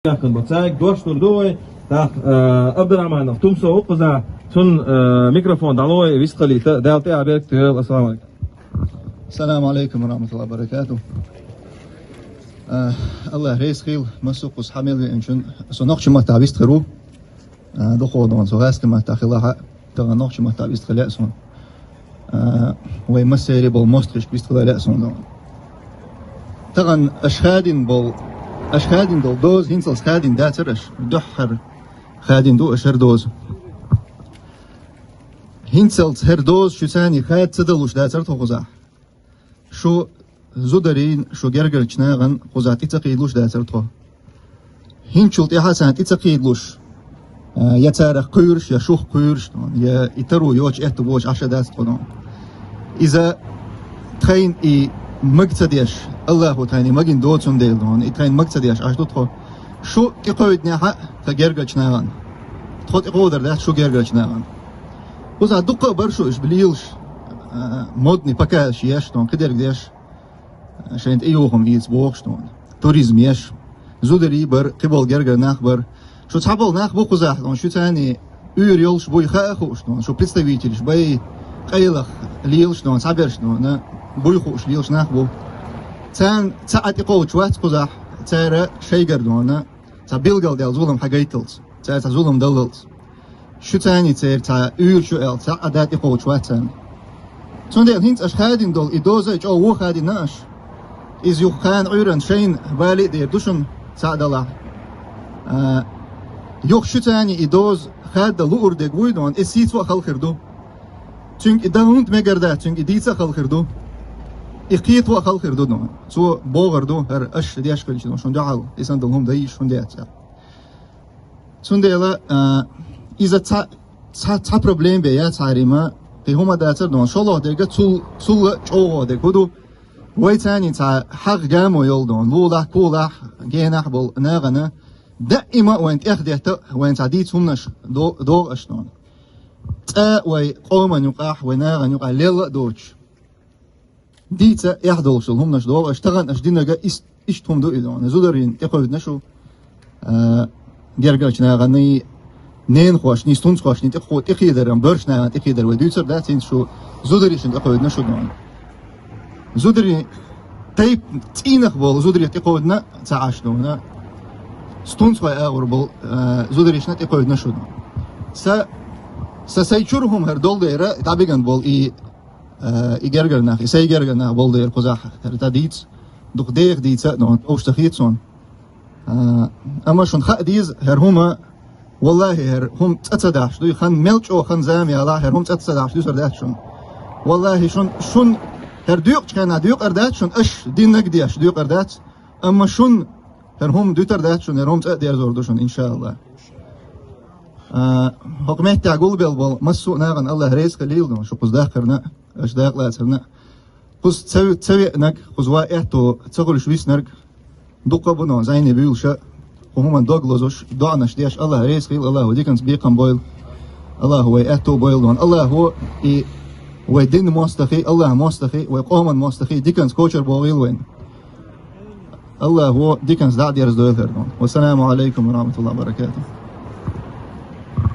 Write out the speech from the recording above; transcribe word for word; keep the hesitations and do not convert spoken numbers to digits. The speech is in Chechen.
Яххан бо цаьрга дош лур ду вай. ТӀаккха, э, Абдурахманов Тумсо ву кхузахь, цунна, э, микрофон дӀало вай, вистхилийта, Дала тӀе а берг тойла. Ассаламу алейкум. Ассаламу алейкум ва рахматуллахи ва баракатух. Э, Аллах реза хила, массо а кхуза хьа мел веанчун, со нохча маттахь вистхир ву. А, дукха дона, со гӀаьски маттахь хилахь а, тахана нохча маттахь вистхила лаьа суна. А, вай массеран болу мостагӀашка вистхила лаьа суна дона. Тахана аша хадийна болу, аша хадийна долу доза хӀинцалц хадийна дацара аша, дуьххьара хадийна ду аша хӀара доза. ХӀинцалц хӀара доза шуьца хада ца далуш дацара тхо кхузахь. Шу зударийн, шу гергарчу нахана кхузахь тӀе ца кхийдалуш дацара тхо. ХӀинцачул тӀаьхьа царна тӀе ца кхийдалуш, а, я царах кхуьйруш, я шух кхуьйруш, я и таро йоцуш, аьтту боцуш Ӏаш а дац тхо дона. Иза тхайна и мага ца деш, Аллахо тхайна и магийна доцун дела дона, и тхайна мага ца деш Ӏаш ду тхо. Шу тӀекхойдинехь а тхан гергарчу нахана. Тхо тӀекховдар дац шу гергарчу нахана. Кхузахь дуккха а бара шу уьш лелаш, а, модный показаш еш, тхуна кхидерг деш, а, шайна тӀеюхам ийца бохуш тхуна. Туризм еш, зударий бара, кхиболу гергара нах бара. Шу цхьаболу нах бу кхузахь, тхуна шуьца уьйр йолуш буй хаа хууш тхуна, шу представителаш бай, къайлаха лелаш тхуна, цхьаберш тхуна, буй хууш лелаш нах бу. Царна цхьа а тӀекхочуш вац кхузахь, цара шайгара тхуна, цхьа билгалдаьлла зулам хьагайталц, цара цхьа зулам даллалц. Шуьца церан цхьа уьйр шу аьлла, цхьа а да тӀекхочуш вац царна. Цундела хӀинца аша хадийна долу и доза а чӀогӀа вон хадийна аша. Иза юха кхана Ӏуьйранна шайна бала а дер ду шуна цхьа а далахь. А, юха шуьца и доза хаддан луур дерг вуй дона, иза сийцо а хала хир ду. Цуьнга и дан хӀунда мегар дац, цуьнга и дийца а хала хир ду. И кхето а хала хир ду дона. Цо богӀар ду, хӀара аша деш хилча дона, шуна дуьхьал, и санна долу хӀума дан йиш хӀунда яц аьлла. Цундела, а, иза цхьа, цхьа, цхьа проблема бен яц хьарима, кхин хӀума дацара дона. ШолгӀа дерг а цул, цул а чӀогӀа дерг хӀун ду? Вай царна цхьа хьагӀ гамо йолу дона, лулахь, кулахь, генахь болу нахана, даима а вайн тӀехдетта, вайн цхьа дийца хӀуманаш до-, догӀу аша дона. ЦӀа а вай къоман юкъахь, вай нахана юкъахь лелла а доцуш. Дийца эхь долуш долу хӀуманаш догӀу аша, тахана аша динарг а ис-, иштта хӀума ду и дона. Зударийн тӀекхойдина шу, а, гергарчу наханий, ненахошний, стунцхошний тӀекхо-, тӀекхийдаран, боьрша нахана тӀекхийдар вай дуьйцур дац, хӀинца шу зударийшна тӀекхойдина шу дона. Зударий тайп цӀийнах болу зударий тӀекхойдина ца Ӏаш дона. Стунцхой агӀор болу, а, зударийшна тӀекхойдина шу дона. Са, са сайн чуьра хӀума хӀара долу дера, дӀабиган болу и Э, и гергара нах, и сайн гергара нах болу дера кхузахь, хӀара дан дийца, дукха деха дийца а, но товш ца хета суна. Э, амма шуна хаа деза, хӀара хӀума, валлахӀи, хӀара хӀума цӀа ца дахьаш дуй, хан мел чӀогӀа хан зама ялахь, хӀара хӀума цӀа ца дахьаш дуьсур дац шуна. ВаллахӀи, шун, шун хӀара доькъучу хенахь доькъур дац шуна, аша диннаг а деш доькъур дац, амма шун хӀара хӀума дуьтур дац шуна, хӀара хӀума цӀа а дерзор ду шуна, иншааллах. А, хӀокху меттехь гулбелла болу массо а нахана Аллах реза хилийла ду, шу кхуза дахкарна, аша дакъалацарна. Кхуза ца, ца веанарг, кхуза ван аьтто ца хуьлуш виснарг, дуккха а бу но, зайне буьйлуша, кху хӀуманна дог лозуш, доӀанаш деш, Аллах реза хила, Аллахо диканца бекхам бойла. Аллахо вай аьтто бойла дон. Аллахо и вай динан мостагӀий, Аллахьан мостагӀий, вай къоман мостагӀий диканца кочар богӀийла вайна. Аллахо диканца дӀа а дерзадойла хӀара дон. Вассаламу алейкум ва рахматуллахи ва баракатух.